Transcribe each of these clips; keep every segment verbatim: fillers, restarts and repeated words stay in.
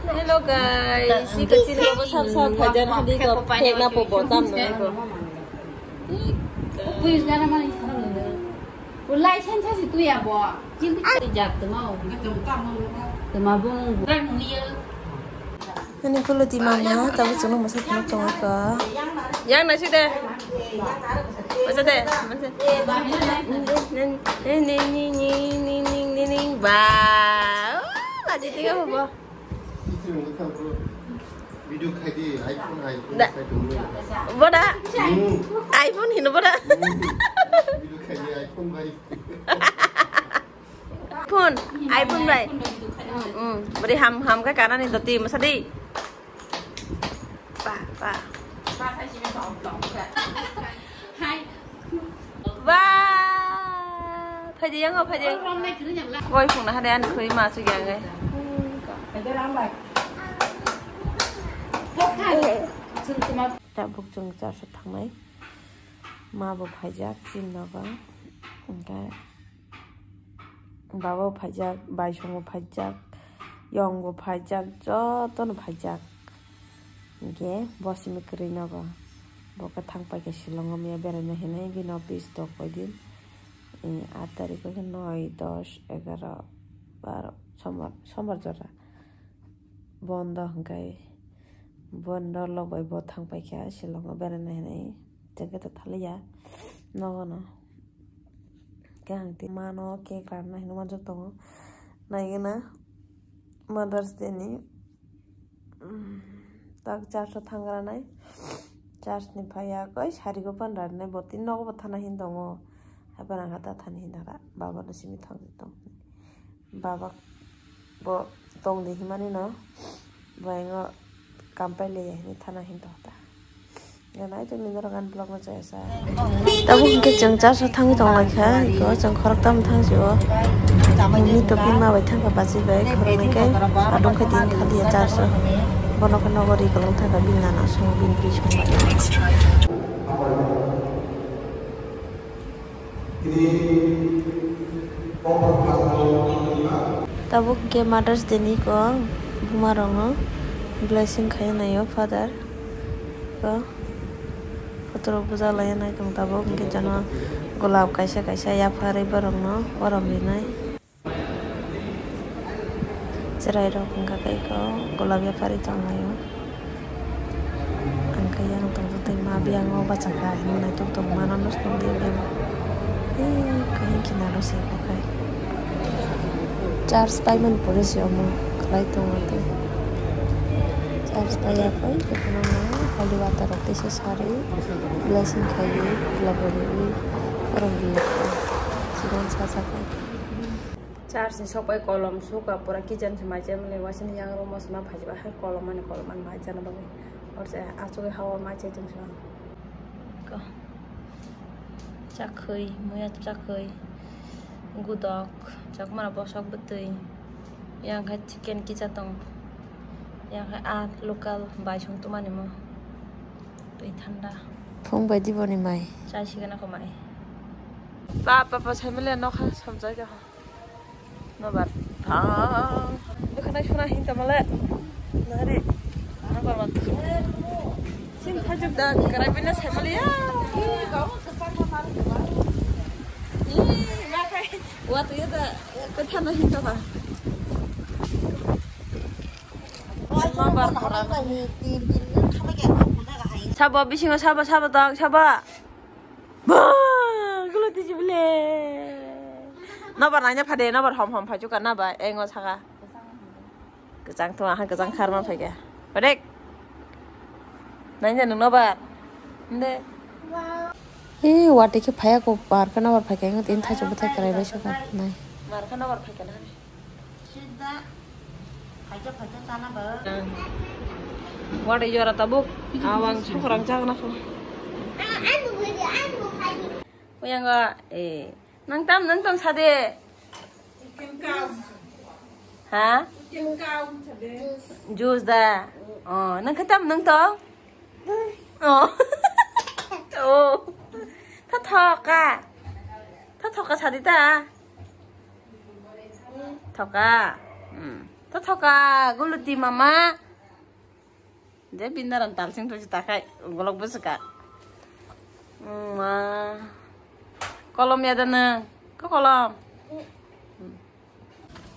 Hello guys, si kecil ko sab sab hajar hadi ko pek na po botam na ko. Pui jana mani. Ulai sen sa si tu ya bo. Chin tu jak tu mau. Tu mau bung. Ani kulo di mama, tabu chungo masa khuluk tongo ko. Yang nasi de. Masa de, masa. Ni, ni, ni. Ba. Oh, lagi tiga apa? Video khai di, iPhone, iPhone Da. Khai tong. Boda. Hmm. iPhone hino boda. Hmm. Video khai di, iPhone bai. Phone, iPhone bai. Hmm, beri ham, ham ka kana ni doti masa di. Pa, pa. Hai. Ba. Phaidi yang, phaidi. Koi phung na hade an khui ma su yang ai. Tabuk chwng church o thangnai. Ma bo phaijak chini nogo. Hwnkhe baba bo phaijak, baisong bo phaijak, yong bo phaijak, jotono phaijak. Hwnkhe bo simi kwrwi nogo. Bo khe thang paikha Shillong o miya beraina hinwi bini office tok bai din. Aat tarikh o khe noi, dos, egaro, baro, sombar, sombar jora. Bondo hwnkhe bondo lok bai bo thang paikha Shillong o beraina hinwi. Chwng khe to thaliya nogono. Khe ang tei mano cake ranna hinwi manjak tongo. Naigwna Mother's Day ni, mm, tak church o thangranai. Church ni phaiya koi sari go pan ranai bo tini nogo bo thana hin tongo. Hai phano ang khe ta thani hin thara. Baba no simi thang tong. Baba bo tongdi himani no, bo engo kam pailaiya hini thana hin tongta. Ganai to nini rok ani vlog no chaya sa. Tabuk hwnkhe chwng church o thangwi tong lai kha, iko chwng khorok tam thang si o. Mummy to bini ma bai thang kha bachi bai khoroknwi khe adong khe tini thaliya church o. Bono khe nogo ri kwlwng thang kha bini nana song bini pi song bai. Tabuk hwnkhe Mother's Day ni kok buma rok no blessing khai nai o father ko photo rok bujak lai nai tong tabuk hwnkhe jono golab kaisa kaisa yapharwi borok no orom rinai. Cherai rok wngkha khe eko golab yapharwi tonglaio. Ang khe yang tongtwtwi ma biyang o bachakha hinwi naitok tongmano no swngdi biyang. Ee, khe kinaro se kha khai. Charge paimani pore se omo khlai tongo tei. Charge paiya khe, khe kheno holy water rok teisa sarwi blessing khaiwi, golab rok riwi, borok rok chikon sajak khe. Church ni sok bai kolom suka pura kitchen se mai chai mani wasini yang room o se ma phaji ba hai kolom mani kolom mani mai chana bagwi. Or se achugwi hawa mai chai tong se. Ko. Chakhwi, muya chakhwi. Gudok, chakmara bosok bwtwi. Yang khai chicken kicha tong. Yang khai a local bai song tumani mo. Twi thanda. Phung bai diboni mai. Chai sigana ko mai. Pa, pa, pa, sai mele nokha samjai ka. Nobar. Thang. Dukhanai suna hin tamale. Nari. Nobar wan. Sim thajuk da, karai bina sai male ya. Ih, ma kai. Wa tu ya da, ka thana hin tama. Nobar. Sabo, bisingo sabo, sabo tong, sabo. Ba, gulo tiji bile. Nobar naina phade, nobar hom hom phai chuka na ba, engo saka. Kechang thung, aha kechang kharma phai khe. Padek. Naina nung nobar. Nde. Ee, wati khe phaya ko, bar khe nobar phai khe, engo tin thai chubu thai karai bai chuka nai. Mar khe nobar phai khe na. Wari jora tabuk, awang sukurang jak na ko. Uyango, eh, nang tam, nang tam sade. Ha? Juice da. Oh, nang khe tam, nang to? Oh. Oh. Tha thoka. Tha thoka sadi ta. Thoka. Hmm. To thoka guluti mama. Je bindaran talsing tuji takai golok busuka. Ma. Kolom ya dana. Ko kolom.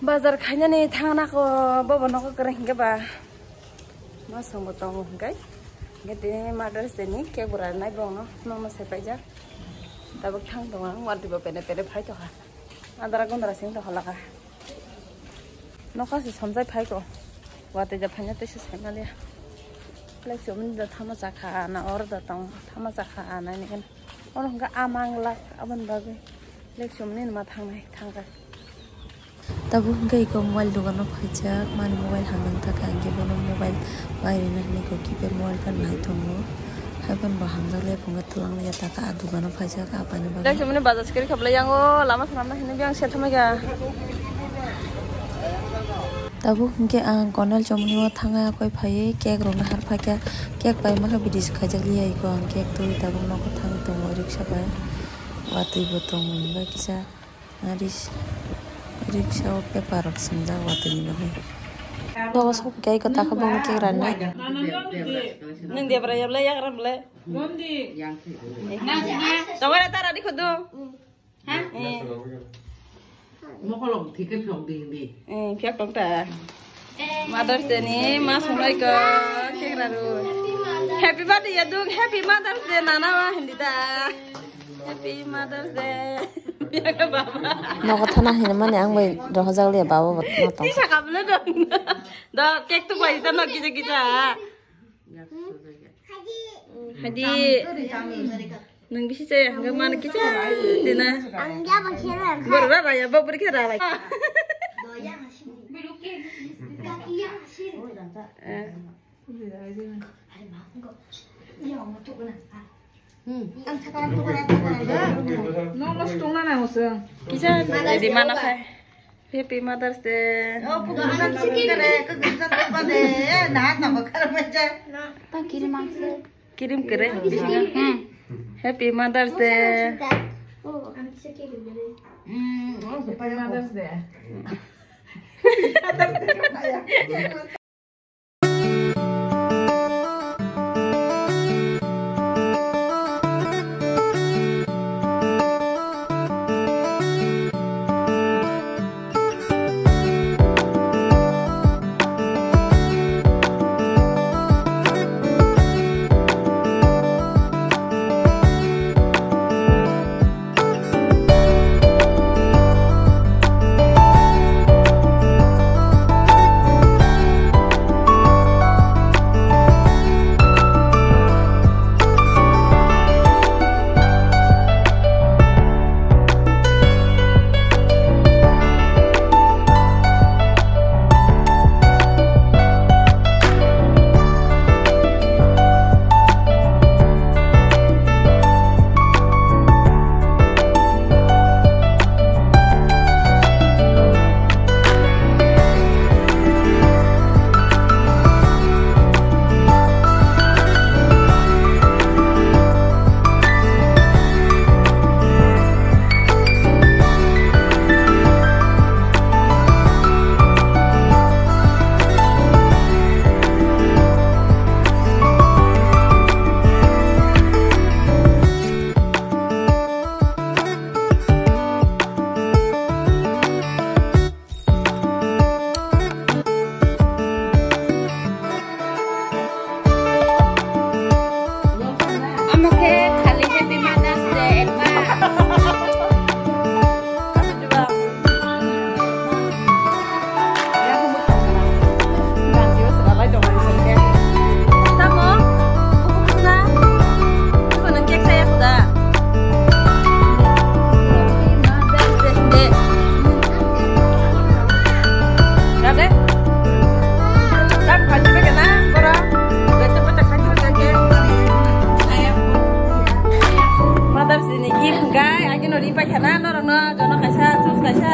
Bazar khainani thangna ko bobo noko kere hingke ba. Ma songbo tongo hingke. Hingke tini Mother's Day ni cake bo ranai bongno. Nokno sepaijak. Tabuk thang tongo ang wanti bo pene pene phai tokha. Adara gondra sing tokha laka. Nokha se somjai phai ko. Watui da phaina tei se sai maliya. Lek chumni da thama chakha na oro da tong thama chakha na ni kan. Oro hingke amang lak aboni bagwi lek chumni ma thangnai thangkha. Tabuk hingke iko mobile dogano phaijak mani mobile hamjak thangkha hingke bono mobile bai rina hinui ko keypad mobile phano nai tongo. Haiphano bo hamjak le phunukhe twlang ya taka a dogano phaijak a paina bagwi. Dai sumuni bazar sikiri khablai yango lama swnamna hinui biyang se thumai kha. Tabuk hinkhe ang Konel chomoni o thangwi akhoi phaiwi cake rokno har phaikha. Cake pai mankha bidi se khaijak liya iko ang cake twi tabuk nogo thangwi tongo riksa bai. Watwi bo tongo bai kisa. Ris-, riksa o paper rok swngjak watwi ni bagwi. Nogo sok khe iko takha bangma cake rani. Nwng debra yablai yagra blai. Tongwara tara di khudu. Ha? Eh. Mokolok thike phiyok di hindi. Eh, phiyok tong ta. Mother's Day ni ma sungai ko cake raru. Happy birthday ya duk, happy Mother's Day nana wa hindi ta. Happy Mother's Day. Baba. Nogo thana hinmani ang bai rohojak le baba bo no tong. Tisa kabla dong. Do cake tu bai ta no gija gija. Hadi. Nwng bisi chaya hwnkhe mano kisa dina. Ang ya ba khe ra. Borok ra raya ba bwrwi khe ra lai. Eh. Kisa di mana khai. Happy Mother's Day. Oh, kukusan sikere, kukusan bade, na na bakar meja. Pa kirim angse. Kirim kere, bisingo. Hmm. Happy Mother's Day. Hmm, oh, Happy Mother's Day. Omo khe khali Happy Mother's Day advance. Tamo? Buku buku na? Buku nang cake saya sudah. Happy Mother's Day. Kade? Tam khaji ba kana, bora. Beto beto khaji ba kake. Mother's Day ni gift guy, agi no ripai kana, norok no, jono kaisa, sus kaisa.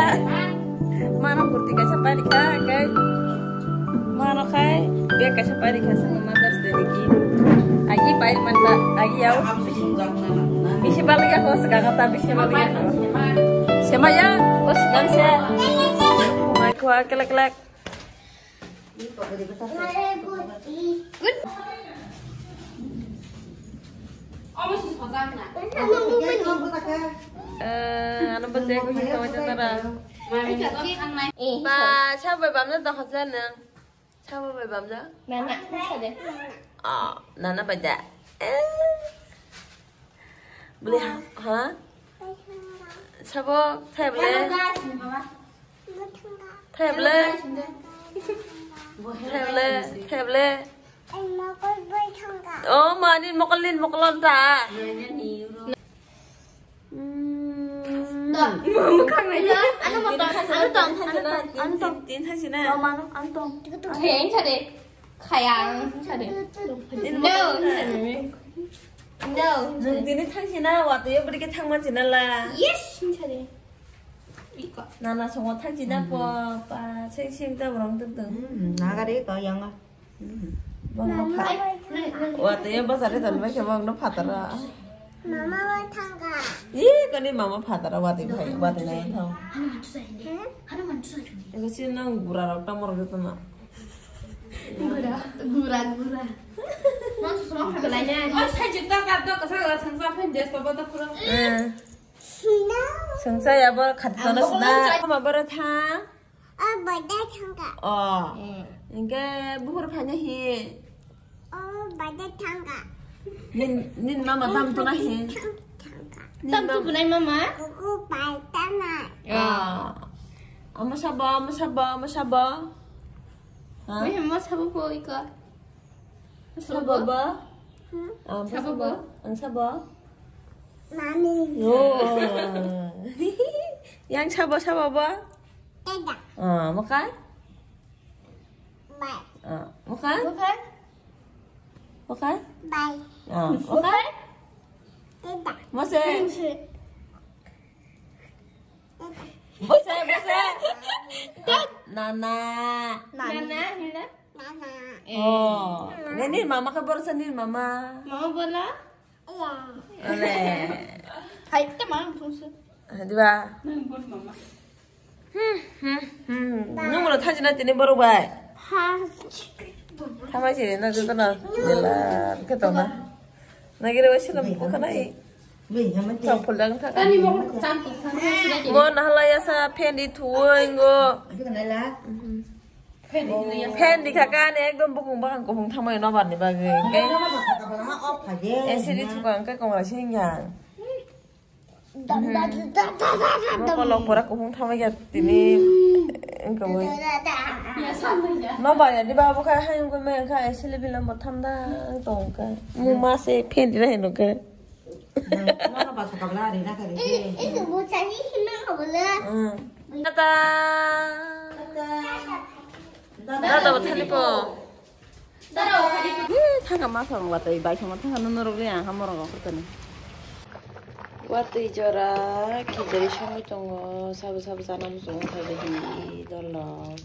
Mano kurti kaisa pairikha, kai. Mano khai, bag kaisa pairikha, sini Mother's Day ni gift. Agi pairi manta, agi yau. Bisi baliga ko, sekarang ta bisi baliga ko. Semaya, ko sekarang se. Mai ko kelek kelek. Good. Eh, ano bwsai ko hwnwi tongwi tong tara. Ba, sa bai bamjak dokhorjak nwng. Sa bai bamjak? Nana, sa de. Ah, nana bai da. Eh. Bwlai ha? Ha? Sabo, thai bwlai? Thai bwlai? Thai bwlai? Thai bwlai? Oh, ma, nini mokol, nini mokol on ta. Mwkhang nai. Ano mo tong, ano tong, ano tong, ano tong. Tin thang sina. Tong mano, ano tong. Heng sa de. Khayang sa de. No. No. Nwng tini thang sina, watwi bwrwi khe thangma sina la. Yes, sa de. Iko. Nana songo thang sina po, pa, seng seng ta borong tuk tuk. Hmm, nagari ko yang. Bongno pha-, watwi bazar ri tonwi khe bongno phataro. Mama bo thangkha. Ih, kani mama phataro watwi phai, watwi nai thang. Hmm? Ego si nang gura rok tamo rok joto no. Gura, gura, gura. Nang susuma phatlaina. Oh, sai jutta jat do kasa kasa sengsa phan jes to bodo pura. Eh. Sengsa ya bo khat tono sna. Mama bara tha. Oh, bada thangka. Oh. Hmm. Hingke buhur phanya hi. Oh, bada thangka. Nin, nin mama tam tu na hi. Thang-, thangka. Nin tam tu mam-, bunai mama? Kuku pai tana. Oh. Amo sabo, amo sabo, amo sabo. Ha? Weh, amo sabo po iko. Sabo ba? Hmm? Ah, sabo ba? Ang sabo? Mami. Oh. Yang sabo, sabo ba? Dada. Ah, makai? Bye. Ah, makai? Makai? Makai? Bye. Ah, makai? Dada. Mose? Mose. Dada. Mose, mose. Dad. Nana. Nana. Nana, hina? Nana. Eh. Oh. Nini mama ka borsa nini mama. Mama bola? Iya. Ale. Hai, te mang thungsu. Diba? Nang bor mama. Hmm, hmm, hmm. Nung mano thajina tini borok bai. Ha. Thamai sini na joto na. Dela, ke to na. Nagire bai silam ko kana i. Chok phul dang thaka. Tani mo chang to thang sini. Mo na hala ya sa phendi thuo ingo. Phendi khaka ani ekdom bukung bakang kuphung thangmani nobar ni bagwi. Hingke A C ri thuka hingke kongra se hingyang. Mo kolok pora kuphung thangmani khe tini wngkha wi. Nobar ya diba bo khe hayung khe meng kha A C le bilam bo thanda tong kha. Mo ma se phendi na hinung khe. Nono ba sokabla ari na kari ke. Eh, eh, bo chani hima kabla. Hmm. Tata. Tata. Tata, bo thani po. Tata, bo thani po. Eh, thangka ma thang watwi bai thangma thangka nono rogwi ang ha morok rok tani. Watwi jora khichari songwi tongo, sabo sabo chana muchungo khaide hi dolo.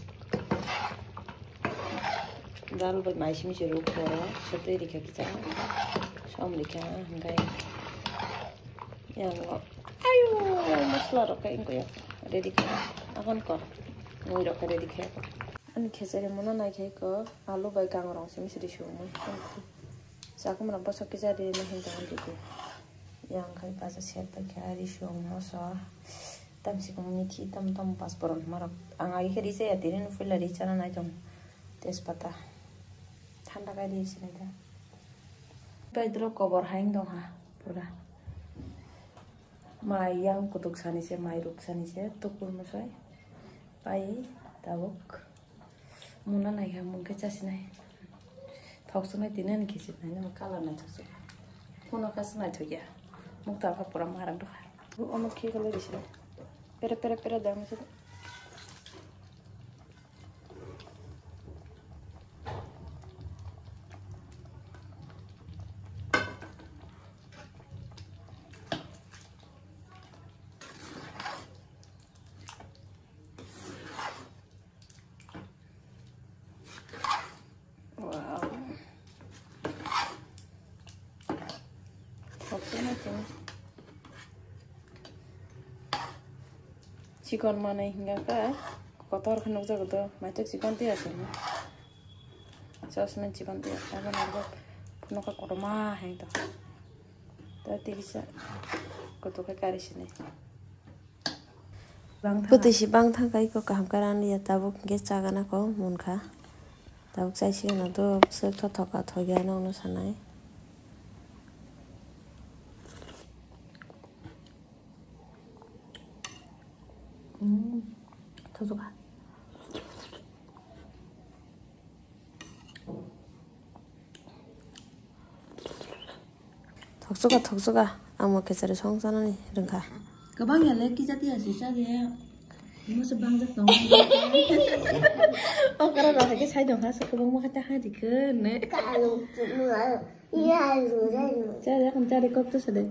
Dal bai mai simi se ruk poro, sotwi rikha kisa, som rikha, hingkai yang o, ayo, masla rok kai ingkoi ready kha, akon ko, mui rok kai ready kha. Ani khechari mano nai khai ko, alu bai kangrong simi se ri sumui, chakmano bosok kisa ri na hingka hingki. Yang khai paja set bai kha, ri sung moso, tamsi kong mithi, tam tam pasporon marok, ang agi khe ri chaya tini, no puila ri chana nai tong. Tejpata. Thanda kai di sinai da. Bai dro kobor haing dong ha pura. Mai yang kutuk sani se, mai ruk sani se, tukur mosai. Pai tabuk. Muna nai kha mungke chasi nai. Thok sunai tini ani kisi nai, nang kala nai thok su. Kuno kha sunai thok ya. Mukta kha pura marak dukha. Ono khi kala di sinai. Pere pere pere dang se. Wow. Chikon manwi hingka khe kotor khe nukjago do, maitok chikon tei aswk no. Dos minit chikon twi abo narwk phunukha kotorma hai to. Ta tei kisa kotor khe kari sini. Bwtwi si bang thang kai ko kaham khe rang liya, tabuk hwnkhe chagana ko munkha. Tabuk chai sigano do bwswk thothok ka thok ya nokno sanai. Mm. Thothok ka. Thoksoka, thoksoka, ang bo kechari song chanani rwngkha. Kwbang ya le kisa tiya se cha de. Mo se bangjak tong. Okra rok hai khe sai dong ha, se kwbangma khe ta hai rikhe ne. Cha de, ang cha de, kok to sa de.